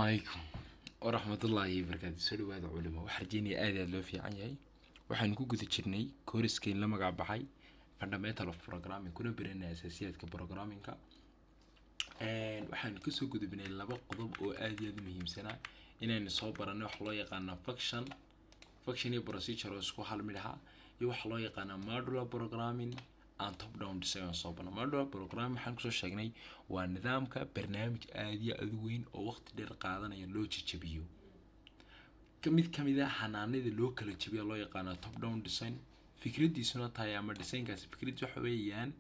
Calaykum waraxmatullaahi wabarakaatu. Soo dhawaada, culimo. Waxaan rajeynaya aad iyo aad loo fiican yahay. Waxaan ku guda jirnay course-keen la magac baxay Fundamental of Programming, kuna baranay asaasiyaadka programmingka. Waxaan kasoo gudubnay laba qodob oo aad iyo aad u muhiimsanaa inaynu soo baranay: waxa loo yaqaana function iyo procedure oo isku hal mid ahaa, iyo waxa loo yaqaana modular programming and top down design aan soo barno. Modular programming waxaan kusoo sheegnay waa nidaamka barnaamij aad iyo aad u weyn oo waqti dheer qaadanaya loo jajabiyo. Mid kamid ah hanaanada loo kala jabiya loo yaqaano top down design, fikradiisuna tahay ama designkaasi fikradiis waxa weeyaan: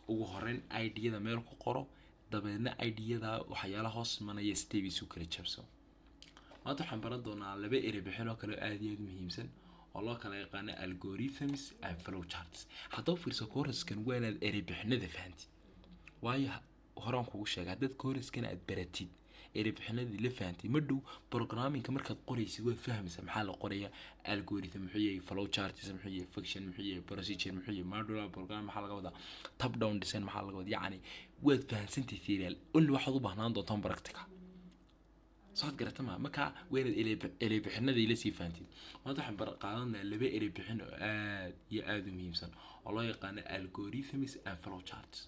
ugu horeyn ideada meel ku qoro, dabeedna ideada waxyaalaha hoos imanaya steps u kala jabso. Maanta waxaan baran doonaa laba eri bixin oo kale oo aad iyo aad u muhiimsan oo loo kala yaqaano algorithms and flow charts. Haddaba fiirso, course-kan waa inaad eri bixinada fahantid, waayo horaan kugu sheegay, haddaad course-kan aad baratid, eri bixinadii la fahantid, ma dhow programmingka markaad qoraysid waad fahmaysaa maxaa la qoraya: algorithm muxuu yahay, flow charts muxuu yahay, function muxuu yahay, procedure muxuu yahay, modular program maxaa laga wadaa, top down design maxaa laga wadaa. Yacni waad fahansantay theory only, waxaad u baahnaan doontaan practical. Soo garata ma? Marka waa inaad erey bixinada ila sii fahantid. Maanta waxaan bar qaadanaa laba erey bixin oo aad iyo aad u muhiimsan oo loo yaqaano algorithms and flow charts,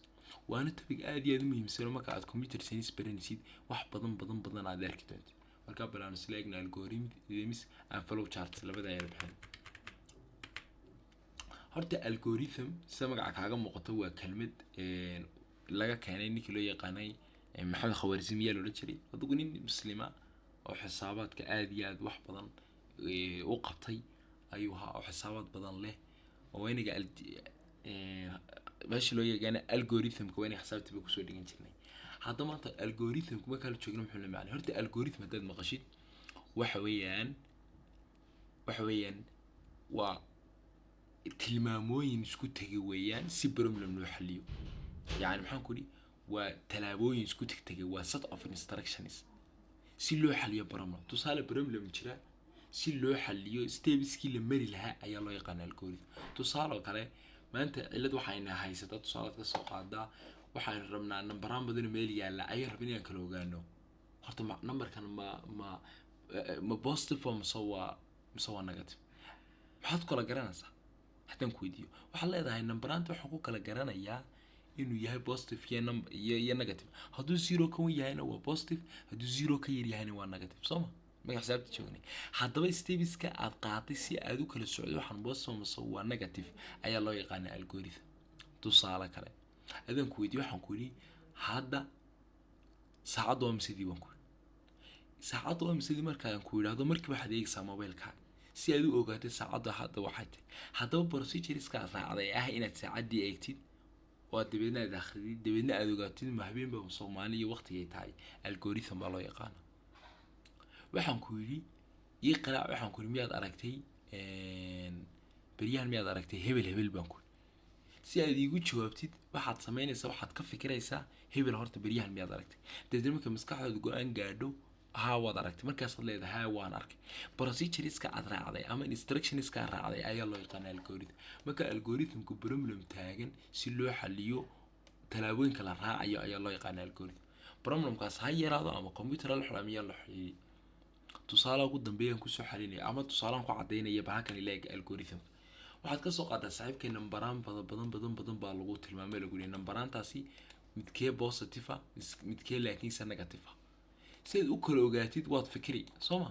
waana topic aad iyo aad u muhiimsan oo marka aad computer science baranaysid wax badan badan badan aad arki doontid. Marka bal aan isla eegna algorithms and flow charts, labada erey bixin. Horta algorithm, sida magaca kaaga muuqato, waa kelmad laga keenay ninkii loo yaqaanay Maxamed Khwarizmiya loola jiray, adigu nin muslima oo xisaabaadka aad iyo aad wax badan u qabtay ayuu ahaa, oo xisaabaad badan leh, oo inaga meesha loo yaqaana algorithmka waa inaga xisaabta ba kusoo dhigan jirnay. Hadda maanta algorithmku markaa la joogno muxuu la macnay? Horta algorithm haddaad maqashid, waxa weeyaan waa tilmaamooyin isku tegay weeyaan si problem loo xaliyo. Yani maxaan ku idhi? Waa tallaabooyin isku tegtegay, waa set of instructions si loo xaliyo problem. Tusaale, problem jira si loo xaliyo stepskii la mari lahaa ayaa loo yaqaana algorithm. Tusaale oo kale, maanta cillad waxayna haysataa, tusaalead ka soo qaadaa, waxaynu rabnaa nambaraan badan oo meel yaalla ayaan rabin inaan kala ogaano. Horta ma numberkan ma positive mise waa negative? Maxaad ku kala garanaysaa haddaan ku weydiiyo? Waxaad leedahay nambaraanta waxaan ku kala garanayaa inuu yahay positive iyo num iyo negative. Hadduu zero ka wen yahayna waa positive, hadduu zero ka yar yahayna waa negative, soo ma? Maga xisaabta joognay. Haddaba stepska aad qaatay si aad u kala socdo waxaan positive mise waa negative ayaa loo yaqaana algorithm. Tusaale kale adaan ku weydiiyo, waxaan ku yidhi hadda saacaddu waa misadii, baan ku yidhi saacaddu waa misadii. Markaan ku yidhaahdo, markiiba waxaad eegaysaa mobilekaaga si aad u ogaatid saacadda hadda waxay tahay. Haddaba procedureska aad raacday ah inaad saacaddii eegtid oo dabeedna aad akhridid, dabeedna aad ogaatid ma habeenba Soomaali iyo waqtigay tahay, algorithm baa loo yaqaana. Waxaan ku yidhi ii qaraac, waxaan ku yidhi miyaad aragtay beryahan, miyaad aragtay hebel hebel, baan ku yidhi. Si aad iigu jawaabtid waxaad samaynaysaa, waxaad ka fikiraysaa hebel horta beryahan miyaad aragtay. Dabeedna marka maskaxdaadu go-aan gaadho, haa waad aragtay, markaasaad leedahay haa waan arkay. Procedureska aad raacday ama instructionska aad raacday ayaa loo yaqaana algorithm. Marka algorithmku problem taagan si loo xaliyo tallaabooyinka la raacayo ayaa loo yaqaana algorithm. Problemkaas ha yaraado ama computer la xidho ama yaa la xidhiidhi. Tusaalaha ugu dambeeyaan kusoo xalinaya ama tusaalahan ku cadaynaya bahalkan ilaag algorithmka, waxaad kasoo qaadaa saaxiibkay nambaraan badan badan badan badan baa lagu tilmaamay, lagu yihi nambaraantaasi midkee positive ah, midkee laakiinse negative ah. Si aad u kala ogaatid waad fikri, soo ma?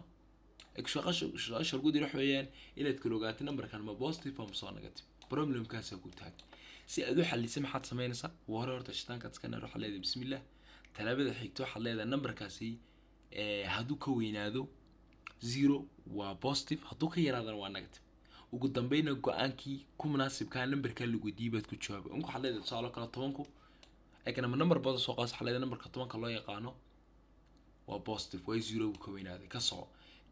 Su-aasha lagu diri waxa weeyaan inaad kala ogaatid numberkan ma positive ama soo negative. Problemkaasaa ku taag, si aad u xalisay maxaad samaynaysaa? Ugu hore horta shitaankaad iska naar, waxaad leedahay bismillah. Talaabada xigta waxaad leedahay numberkaasi hadduu ka weynaado zero waa positive, hadduu ka yaraadana waa negative. Ugu dambeyna go-aankii ku munaasibkaa numberkaa lagu weydiiyey baad ku jawaabay. Unka waxaad leedahay, tusaale kale, 10-ku egnama number badan soo qaas, waxaad leedahay numberka 10-ka loo yaqaano waa positive, waa zero buu ka weynaaday, ka soco.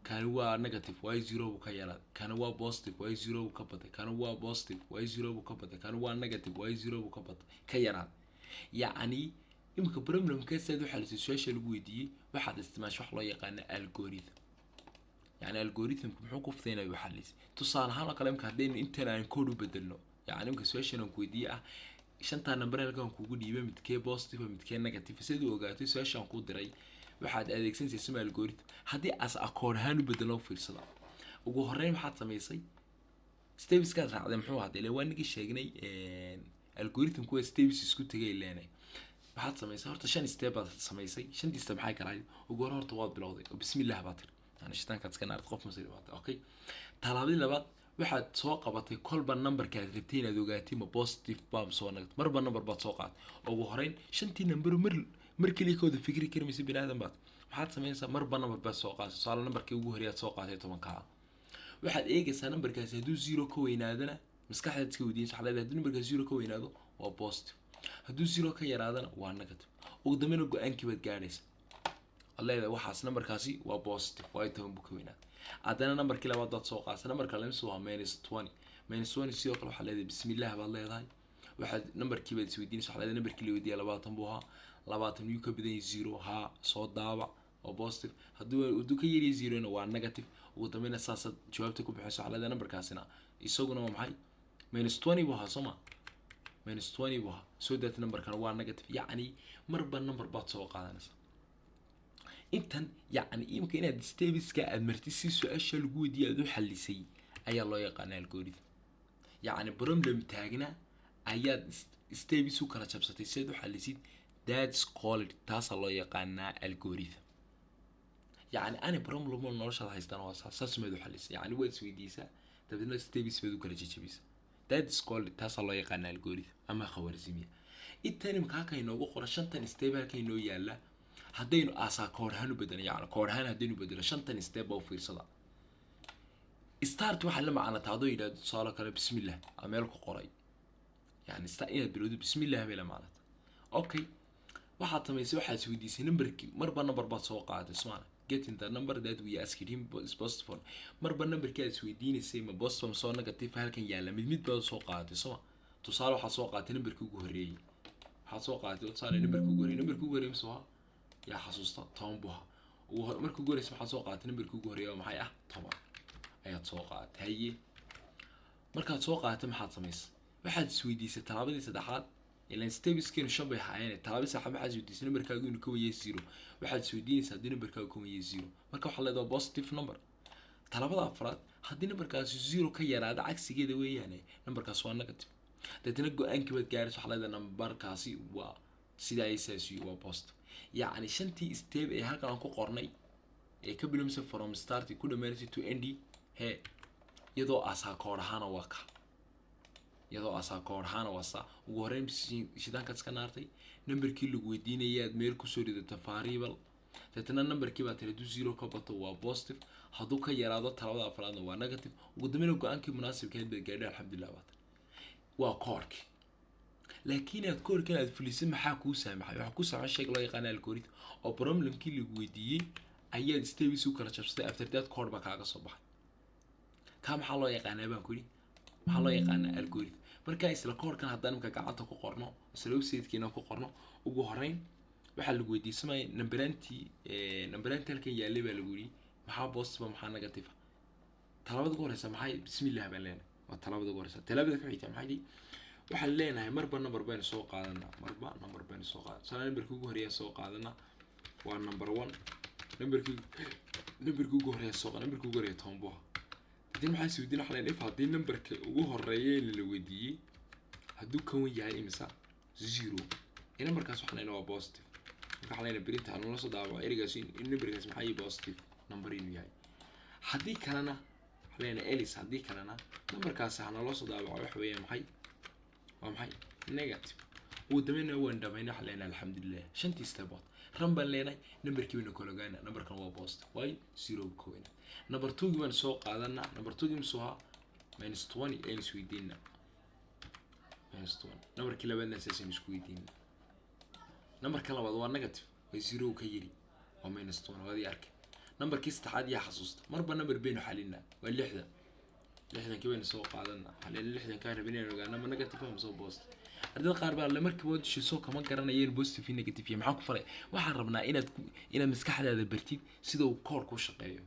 Kani waa negative, waa zero buu ka yaraaday. Kani waa positive, waa zero buu ka batay. Kani waa positive, waa zero buu ka batay. Kani waa negative, waa zero buu ka batay, ka yaraaday. Yacni imika problemka saad u xalisay su-aasha lagu weydiiyey, waxaad isticmaashay wax loo yaqaano algorithm. Yani algorithmku muxuu ku fudaynaya u xalisay? Tusaale ahaan oo kale, imka haddaynu intan aan code u bedelno, yani imka su-aashan aan ku weydiiyey ah shantaa number halkan kugu dhiibay midkee positive, midkee negative, sidaad u ogaatay su-aashaan kuu diray. Waxaad adeegsanaysaa suma algorithm. Haddii as a code ahaan u bedelo, fiirsada, ugu horreyn maxaad samaysay? Stepskaad raacday muxuu ahaa? Ile waa nigii sheegnay algorithmku waa steps isku tegay leenay. Maxaad samaysay horta? Shan step baad samaysay. Shantii step maxay kala ahayd? Ugu hore horta waad bilowday oo bismillah baad tiri, yani shitaankaad iska naartay, qof masir baad. Okay, tallaabadii labaad waxaad soo qabatay kolba numberka aad rabtay inaad ogaatay ma positive ba mise waa negative. Marba number baad soo qaadatay. Ugu horeyn shantii number mar keliya ka wada fikri kari maysa, bini aadan baad. Maxaad samaynaysaa? Marba number baad soo qaadatay. Tusaale, numberkii ugu horeeyaad soo qaadatay, 10-ka. Waxaad eegaysaa numberkaasi hadduu zero ka weynaadana, maskaxdaad iska weydiinaysa. Waxaad leedahay, hadduu numberkaasi zero ka weynaado waa positive, hadduu zero ka yaraadana waa negative. Ugu dambeyna go-aankii baad gaadhaysa, waad leedahay waxaas numberkaasi waa positive, waayo 10 buu ka weynaaday. Haddana numberkii labaad baad soo qaadaysa. Numberka lamisa waa -20. -20 sidoo kale waxaad leedahay bismillah baad leedahay. Waxaad numberkii baad isweydiinaysa. Waxaad leedahay numberkii la weydiiya 20 buu ahaa. 20 miyuu ka badan yahay zero? Haa, soo daabac oo positive. Hadduu ka yaryahay zerona waa negative. Ugu dambeyna saasaad jawaabta ku bixayso. Waxaad leedahay numberkaasina isaguna waa maxay? -20 buu ahaa, soo ma? -20 buu ahaa, so that numberkana waa negative. Yacni marba number baad soo qaadanaysa. Intan yacni imika inaad stepska aad martid si su-aasha lagu weydiiyay aad u xalisay ayaa loo yaqaana algorithm. Yacni problem taagna ayaad steps u kala jabsatay si aad u xalisid. That's called, taasaa loo yaqaanaa algorithm. Yacni ani problem oo noloshaada haystaan waa saas, saas maad u xalisay. Yacni waad isweydiisaa, dabeedna steps baad u kala jejebisa. That's called, taasaa loo yaqaana algorithm ama khawarizmiya. Intan imika halka inoogu qoran, shantan step halka inoo yaala, haddaynu aasaa code ahaan u bedelo, yacni code ahaan haddaynu bedelo shantan step baa, u fiirsada. Start waxaa la macana taadoo yidhahdo, tusaale kale, bismillah aa meel ku qoray. Yani start inaad bilowdo bismillah bay la macnata. Okay, waxaad samaysay, waxaad isweydiisay numberkii. Marba number baad soo qaadatay, smaana? Getting the number that we asked him is positive. Marba numberkii aad isweydiinaysay ma positive ma soo negative halkan yaalla, mid mid baad soo qaadatay, soma? Tusaale, waxaad soo qaadatay numberkii ugu horreeyey. Waxaad soo qaadatay tusaale numberkii ugu horreeyey. Numberkii ugu horreeyey mise waa yaa xasuusta? 10 buu ahaa. Ugu hor markii ugu horreysay waxaad soo qaadatay numberkii ugu horreeyay oo maxay ah? 10 ayaad soo qaadatay. Haye, markaad soo qaadatay maxaad samaysay? Waxaad isweydiisay tallaabadii saddexaad, ilan stepskeenu shan bay ahaayeen. Tallaabadii saddexaad waxaad isweydiisay numberkaagu inuu ka weyn zero. Waxaad isweydiinaysaa haddii numberkaagu ka weyn zero, marka waxaad leedahay positive number. Tallaabada afraad, haddii numberkaasi zero ka yaraado, cagsigeeda weeyaane, numberkaasi waa negative. Deetana go-aankii baad gaaraysa. Waxaa leedahay numberkaasi waa sidaa ay saasi waa positive. Yacni shantii step ee halkan aan ku qornay ee ka bilowmaysa from start ku dhamaanaysa to end he, iyadoo asaa code ahaana waa ka, iyadoo asaa code ahaana waa saa. Ugu horreyn shitaankaad iska naartay, numberkii lagu weydiinayay aad meel kusoo ridata variable. Deetana numberkii baa tiri hadduu zero ka bato waa positive, hadduu ka yaraado talabada afraadna waa negative. Ugu dambeyna go-aankii munaasibkeed baad gaadhay, alxamdulillah baatan. Waa codeki. Laakiin aad codekan aad fulisay maxaa kuu saamaxay? Waxaa kuu saamaxay shayga loo yaqaana algorithm, oo problemkii lagu weydiiyey ayaad steps u kala jabsatay. After that code baa kaaga soo baxay. Kaa maxaa loo yaqaanaa baan ku yidhi? Maxaa loo yaqaanaa? Algorithm. Marka isla codekan haddaan imka gacanta ku qorno, isla websitekiina ku qorno, ugu horeyn waxaa lagu weydiisamaya numberantii halkan yaallay baa lagu yidhi maxaa positive, maxaa negative? Talaabada ugu horeysa maxay? Bismillah baan leenahay, waa talaabada ugu horeysa. Talaabada ku xigta maxay? Waxaan leenahay marba number baynu soo qaadanaa, marba number baynu soo qaadanaa. Tusaale, numberkii ugu horeeya soo qaadanaa waa number one. Numberkii ugu horeeya soo qaada. Numberkii ugu horeeya 10 buu ahaa. Hadii maxaa isweydiin? Waxaa leenahay if haddii numberka ugu horeeya la weydiiyey hadduu ka wen yahay imisa? Zero. Ee numberkaas waxaan leenahay waa positive. Marka waxaan leenahay print nala soo daabaco ereygaas in numberkaas maxaa yahay? Positive number inuu yahay. Haddii kalena waxaan leenahay else, haddii kalena numberkaasi ha naloo soo daabaco waxa weeyaan maxay? Waa maxay? Negative. Ugu dambeyna waan dhamayna. Waxaan leenahay alxamdulilah, shantii stepood run baan leenahay. Numberkii baynu kala ogaana numberkan waa positive, waayo zero ka weyna. Number two-gii baan soo qaadanaa. Number two-gii misuu ahaa? -20 aynu isweydiinaa. -20 numberkii labaadna saasaynu isku weydiinaa. Numberka labaad waa negative, waa zero ka yiri, waa -20, waad ii arkay. Numberkii saddexaad yaa xasuusta? Marba number baynu xalinaa, waa 60. 60-kii baynu soo qaadanaa. Waxaa 60-kaa rabin inaynu ogaana ma negative ama soo positive. Ardayda qaar baa le markiiba dushiisoo kama garanayeen positive iyo negative iyo maxaa ku faray. Waxaan rabnaa inaad maskaxdaada bartid sida uu code ku shaqeeyo.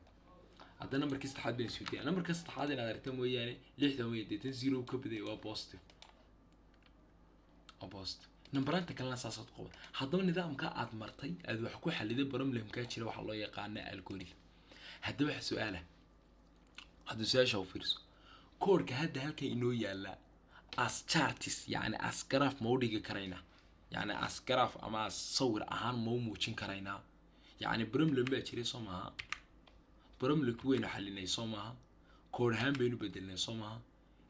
Hadda numberkii saddexaad baynu isweydiinaa. Numberka saddexaad inaad aragta mooyaane, 60 wey. Deetan zero ka badaya, waa positive, waa positive. Nambaraanta kalena saasaad ku qaban. Haddaba nidaamka aad martay aad wax ku xaliday problemkaa jira waxaa loo yaqaana algorithm. Haddaba waxa su-aala, hadda su-aasha u fiirso. Koodhka hadda halkan inoo yaala as charts, yacni as graph, ma u dhigi karaynaa? Yacni as graph ama as sawir ahaan ma u muujin karaynaa? Yacni problem baa jiray, soo maaha? Problemki waynu xalinay, soo maaha? Koodh ahaan baynu bedelnay, soo maaha?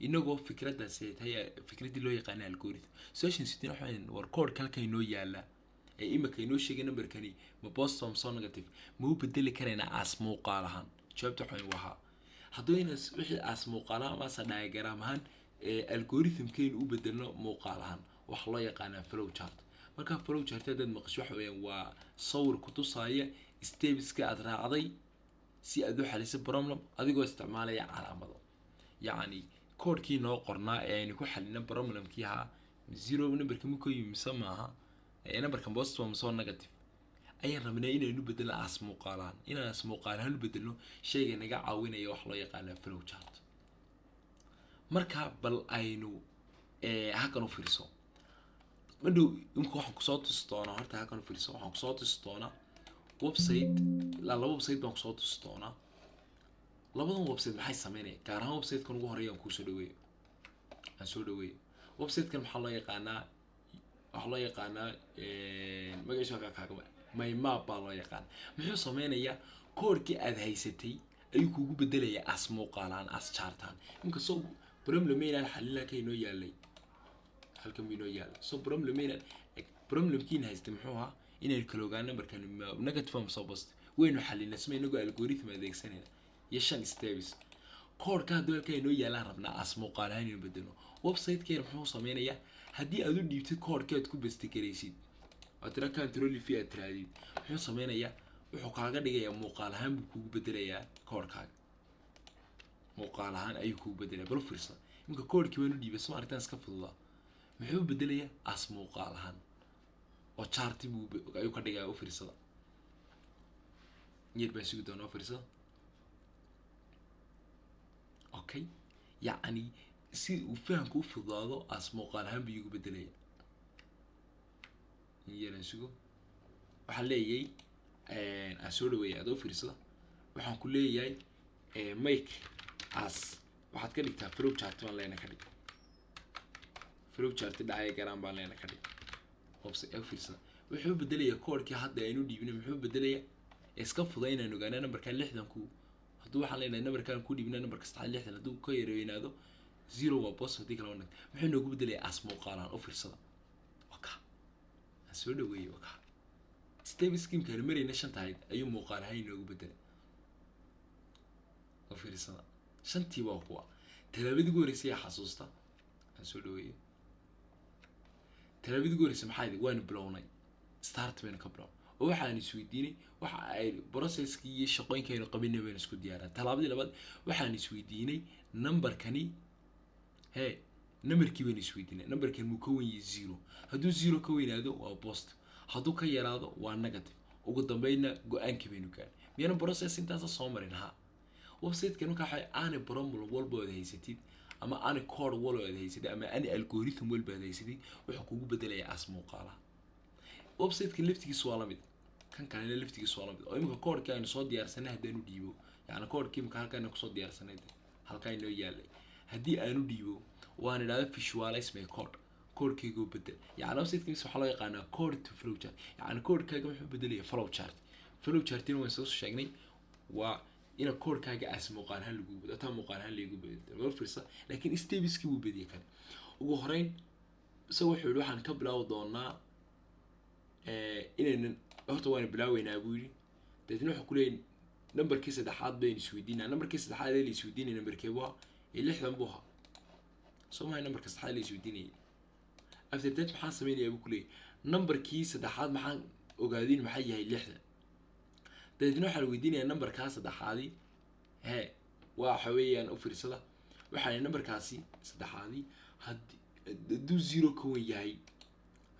Inagoo fikraddaasi ay tahay fikraddii loo yaqaana algorithm. Su-aashan sitiin waxa: war koodhka halkan inoo yaala ee imika inoo sheegay numberkani ma positive ma soo negative, ma u bedeli karaynaa as muuqaal ahaan? Jawaabta waxa wahaa hadduu inaas wixii as muuqaal ahaan ama asa diagram ahaan ee algorithmkeenu u bedelno muuqaal ahaan, waxaa loo yaqaanaa flow chart. Marka flow chart haddaad maqasho, waxa weeyaan waa sawir kutusaaya stepska aad raacday si aad u xalisay problem adigoo isticmaalaya calaamado. Yacni koodhkii noo qornaa ee aynu ku xalina problemkii ahaa zero numberka ma ka yimi mise maaha, ee numberkan positive mise waa negative, ayaan rabnaa inaynu bedelno as muuqaal ahaan. Inaan as muuqaal ahaan u bedelno shayga naga caawinaya wax loo yaqaana flow chart. Marka bal aynu halkan u fiirso. Madhow imika waxaan kusoo tusi doonaa, horta halkan u fiirso, waxaan kusoo tusi doonaa website, ilaa laba website baan kusoo tusi doonaa. Labadan website maxay sameynaya? Gaar ahaan website-kan ugu horeeya aan kuusoo dhaweeyo, aan soo dhaweeyo. Website-kan maxaa loo yaqaanaa? Waxaa loo yaqaanaa, magaciisa waa kaaga my map baa loo yaqaana. Muxuu sameynayaa? Koodhkii aad haysatay ayuu kugu bedelayaa as muuqaalaan, as chartaan. Imika so problem maynaan xalin halka inoo yaalay, halkan buu inoo yaalay. So problem maynaan, problemkiina haystay muxuu ahaa? Inaynu kala ogaano markaan negative ama soo positive. Waynu xalinay sma inagoo algorithm adeegsanayna iyo shan steps. Koodhka hadduu halka inoo yaalaan rabnaa as muuqaal ahaan inuu bedelo. Website-keena muxuu sameynayaa? Haddii aad u dhiibtid koodhka, aad ku paste garaysid oo tira Control V aad tirahdid, muxuu sameynayaa? Wuxuu kaaga dhigayaa muuqaal ahaan buu kugu bedelayaa. Koodhkaaga muuqaal ahaan ayuu kugu bedelaya. Bal fiirsa, imika koodhkii baan u dhiibay, sma arrintaan iska fududaa? Muxuu bedelayaa? As muuqaal ahaan oo charti buu ayuu ka dhigaya. U fiirsada, yar baan sugi doonaa. U fiirsada. Okay, yacni si uu fahamka u fududaado, as muuqaal ahaan buu igu bedelaya. Yaraan sugo. Waxaan leeyahay aan soo dhaweeyay. Adoo fiirsada, waxaan ku leeyahay make as, waxaad ka dhigtaa flow chart baan leena ka dhig, flow chart diagram baan leena ka dhig. U fiirsada, wuxuu bedelayaa koodhkii hadda aynu dhiibnay. Muxuu bedelayaa? Iska fuda inaan ogaana numberkan 60ku hadduu, waxaan leenahay numberkan ku dhiibna, numberka saddexaad 60 hadduu ka yarweynaado zero waa positive, haddii kale waa negative. Muxuu noogu bedelayaa? As muuqaalaan. U fiirsada, waka aan soo dhaweeyey. Waka step schemekaanu marayna shanta ahayd ayuu muuqaal ahaan inoogu bedelay. U fiirsada, shantii waa kuwa. Talaabadii ugu horreysay ayaa xasuusta? Aan soo dhaweeyey. Talaabadii ugu horreysay maxaa yidhi? Waanu bilownay, start baynu ka bilownay oo waxaan isweydiinay waxa ay processkii iyo shaqooyinka aynu qabinay baynu isku diyaaran. Talaabadii labaad waxaan isweydiinay numberkani, hee, numberkii baynu isweydiinay: numberkan muu ka wen yahay zero? Hadduu zero ka weynaado waa positive, hadduu ka yaraado waa negative. Ugu dambeynna go-aankii baynu gaarnay. Miyana process intaasa soo marin? Ha, website-kan marka waxa aani problem walba ood haysatid ama ani code walba ood haysatid ama ani algorithm walba aad haysatid, wuxuu kugu bedelayaa as muuqaalaha. Website-kan laftigiisu waa lamid, kan kalena laftigiisu waa lamid. Oo imika koodhkii aynu soo diyaarsanay haddaan u dhiibo, yacni koodhkii imika halkaan kusoo diyaarsanay, halkaa inoo yaalay, haddii aan u dhiibo waan idhahdo "Visualize my code", koodhkayga bedel. Yacni website-ka waxaa loo yaqaanaa code to flow chart. Yacni koodhkaaga wuxuu bedelaya flow chart. Flow chartina waan soo sheegnay, waa ina koodhkaaga as muuqaal ahaan lagu bedelo, taa muuqaal ahaan lagu bedelo. Loo fiirsa, laakiin stepskii buu bediyay. Kale ugu horeyn isaga wuxuu yihi waxaan ka bilaawi doonaa inaynan, horta waana bilaaweynaa buu yidhi. Dabeetna wuxuu ku leeyahy numberkii saddexaad baynu isweydiinaa. Numberkii saddexaad ee la isweydiinaya numberkee buu ahaa? Ee 60 buu ahaa, soo mahay? Numberka saddexaad la isweydiinayay. After that maxaan sameynayaa buu kuleeyahy? Numberkii saddexaad maxaan ogaadin maxaa yahay? 60. Dabeetna waxaa la weydiinayaa numberkaa saddexaadi hee waxa weeyaan. U fiirsada, waxaa numberkaasi saddexaadi hadduu zero ka wen yahay,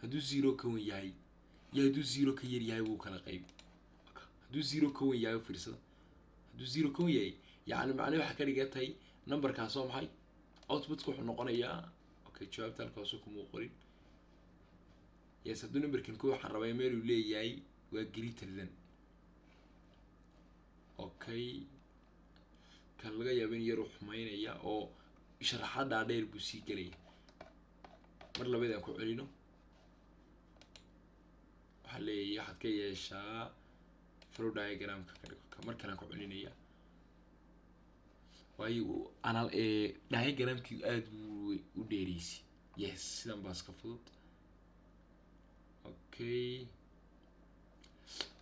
hadduu zero ka wen yahay iyo hadduu zero ka yar yahay wuu kala qaybi. Hadduu zero ka wen yahay, u fiirsada, hadduu zero ka wen yahay, yacni macnahe waxaa ka dhigan tahay numberkaas waa maxay? Outputka wuxuu noqonayaa, okay, jawaabta halkaasu kumuu qorin. Yes, hadduu numberkan ku, waxaan rabaa meel uu leeyahay waa greater than. Okay, kan laga yaabo in yaruu xumeynaya oo sharaxaad dhaadheer buu sii gelaya. Mar labaad aan ku celino. Waxaa leeyahay waxaad ka yeeshaa flow diagramka ka dhigo. Mar kale aan ku celinaya, waayo anal diagramkii aada buu u dheereysay. Yes, sidan baa iska fudud. Okay,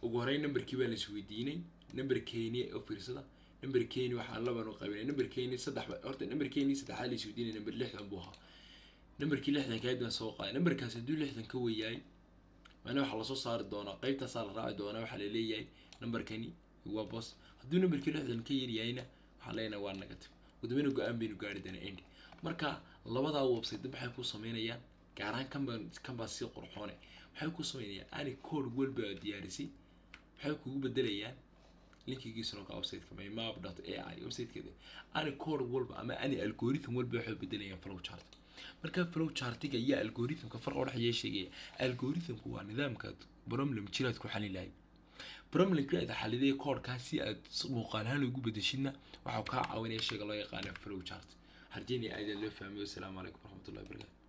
ugu horeyn numberkii baa la isweydiinay. Numberkeeni oo fiirsada, numberkeeni waxaan laban u qaybinay, numberkeeni saddex horta, numberkeeni saddexaad la isweydiinay. Number 60 buu ahaa. Numberkii 60-kaad baan soo qaaday. Numberkaas hadduu 60 ka weyahay, macnaha waxaa lasoo saari doonaa, qeybtaasaa la raaci doonaa. Waxaa laleeyahay numberkani waa positive. Hadduu numberkii 60 ka yaryahayna, waxaa leenahay waa negative. Ugu dambeyna go-aan baynu gaari doonaa, end. Marka labadaa website maxay ku sameynayaan? Gaar ahaan kan baa sii qurxoone. Maxay ku sameynayaan? Ani code walba aad diyaarisay maxay kugu bedelayaan? Linkigiisuna ka websiteka mymap.ai websitekeeda. Ani code walba ama ani algorithm walba waxay bedelayaan flow chart. Marka flow chartiga iyo algorithmka farqa udhexeeya sheegaya. Algorithmku waa nidaamka problem jiraad ku xalin lahayd. Problemka aad xaliday koodhkaa si aad muuqaal ahaan ugu bedeshidna, waxaa kaa caawinaya shayga loo yaqaano flow chart. Harjeynaya aad loo fahmayo. Asalaamu calaykum waraxmatullahi wabarakatu.